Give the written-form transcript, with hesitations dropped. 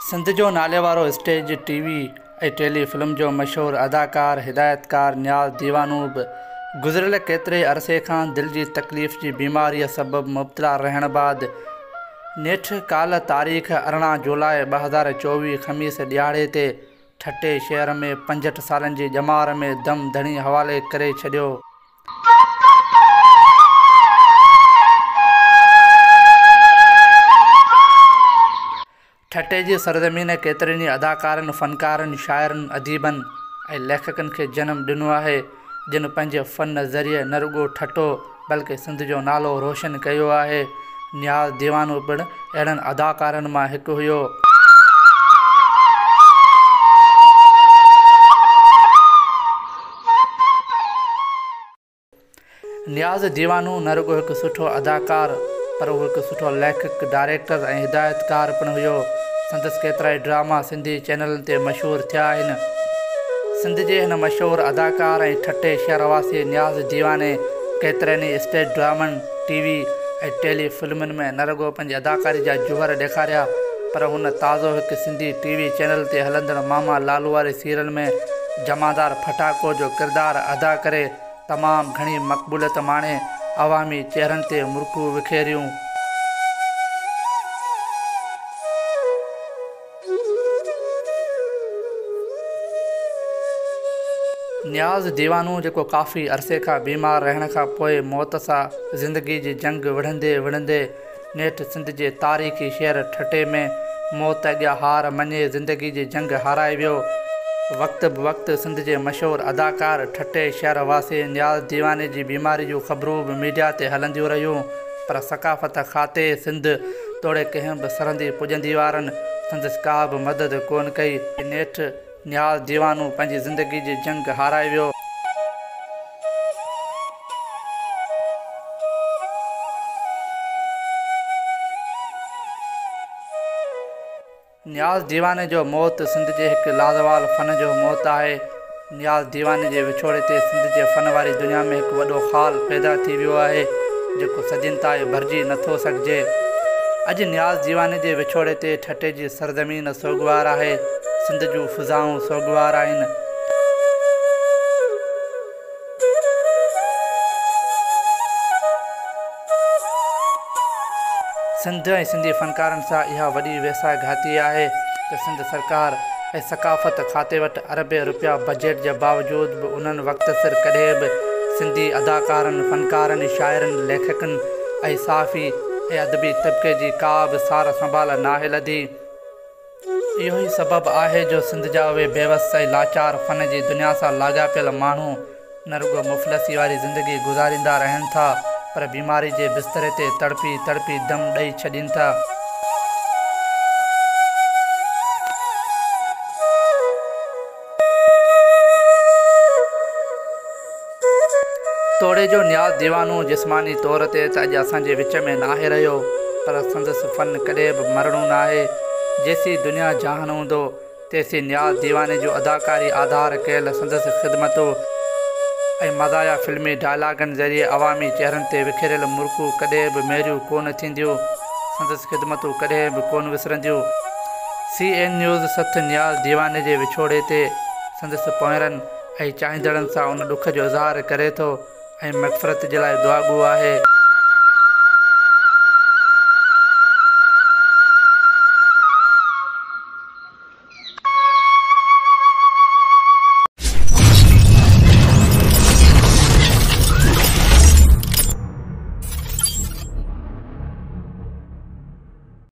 سنڌ جو ناليوارو اسٽيج، ٽي V ۽ tele film جو مشهور اداڪار، هدايتڪار نياز ديوانو به گذريل ڪيتري عرصي کان دل جي تڪليف جي بيماريء سبب مبتلا رهڻ بعد نيٺ ڪالهه تاريخ 18 جولاء 2024 خميس ڏهاڙي تي ٺٽي شهر ۾ 65 سالن جي ڄمار ۾ دم ڌڻي حوالي ڪري ڇڏيو. ٺٽي جي سرزمين ڪيترن ئي اداڪارن، فنڪارن، شاعرن، اديبن ۽ ليکڪن کي جنم ڏنو آهي، جن پنهنجي فن ذريعي نه رڳو ٺٽو بلڪه سنڌ جو نالو روشن ڪيو آهي. نياز ديوانو پڻ اهڙن اداڪارن مان هڪ هيو. نياز ديوانو نه رڳو هڪ سٺو اداڪار پر هو هڪ سٺو ليکڪ، ڊائريڪٽر ۽ هدايتڪار پڻ هيو. سندس ڪيترائي ڊراما سنڌي چينلن تي مشهور ٿيا آهن. سنڌ جي هن مشهور اداڪار ۽ ٺٽي شهر واسي نياز ديواني ڪيترن ئي اسٽيج ڊرامن، ٽي وي ۽ ٽيلي فلمن ۾ نه رڳو پنهنجي اداڪاري جا جوهر ڏيکاريا پر هن تازو هڪ سنڌي ٽي وي چينل تي هلندڙ ماما لالو واري سيريل ۾ جمعدار ڦٽاڪو جو ڪردار ادا ڪري تمام گهڻي مقبوليت ماڻي عوامي چهرن تي مرڪون وکيريون. نياز ديوانو جيڪو ڪافي عرصي کان بيمار رهڻ کان پوء موت سان زندگي جي جنگ وڙهندي وڙهندي نيٺ سنڌ جي تاريخي شهر ٺٽي ۾ موت اڳيان هار مڃي زندگي جي جنگ هارائي ويو. وقت به وقت سنڌ جي مشهور اداڪار ٺٽي شهر واسي نياز ديواني جي بيماري جون خبرون به ميڊيا تي هلنديون رهيون پر ثقافت کاتي سنڌ توڙي ڪنهن به سرندي پڄندي وارن سندس ڪا به مدد ڪونه ڪئي. نيٺ نياز ديوانو پنهنجي زندگي جي جنگ هارائي ويو. نياز ديواني جو موت سنڌ جي هڪ لازوال فن جو موت آهي. نياز ديواني جي وڇوڙي تي سنڌ جي فن واري دنيا ۾ هڪ وڏو خال پيدا ٿي ويو آهي، جيڪو صدين تائين ڀرجي نٿو سگهجي. اڄ نياز ديواني جي وڇوڙي تي ٺٽي جي سرزمين سوڳوار آهي، سنڌ جون فضائون سوڳوار آهن. سنڌ ۽ سنڌي فنڪارن سان اها وڏي ويساهه گهاتي آهي ته سنڌ سرڪار ۽ ثقافت کاتي وٽ اربين رپيا بجيٽ جي باوجود به انهن وقت سر ڪڏهن به سنڌي اداڪارن، فنڪارن، شاعرن، ليکڪن ۽ صحافي ۽ ادبي طبقي جي ڪا به سار سنڀال ناهي لڌي. اهو ئي سبب آهي جو سنڌ جا اهي بيوس ۽ لاچار فن جي دنيا سان لاڳاپيل ماڻهو نه رڳو مفلسي واري زندگي گذاريندا رهن ٿا پر بيماري جي بستري تي تڙپي تڙپي دم ڏئي ڇڏين ٿا. توڙي جو نياز ديوانو جسماني طور تي ته اڄ اسان جي وچ ۾ ناهي رهيو پر سندس فن ڪڏهن به مرڻو ناهي. جيسين دنيا جهان هوندو تيسين نياز ديواني جون اداڪاري آڌار ڪيل سندس خدمتون ۽ مزاحيه فلمي ڊائلاگن ذريعي عوامي چهرن تي وکيريل مرڪون ڪڏهن به ميريون ڪونه ٿينديون. سندس خدمتون ڪڏهن به ڪونه وسرنديون. سي اين نيوز سٿ نياز ديواني جي وڇوڙي تي سندس پونئيرن ۽ چاهيندڙن سان ان ڏک جو اظهار ڪري ٿو ۽ مغفرت جي لاء دعاڳو آهي.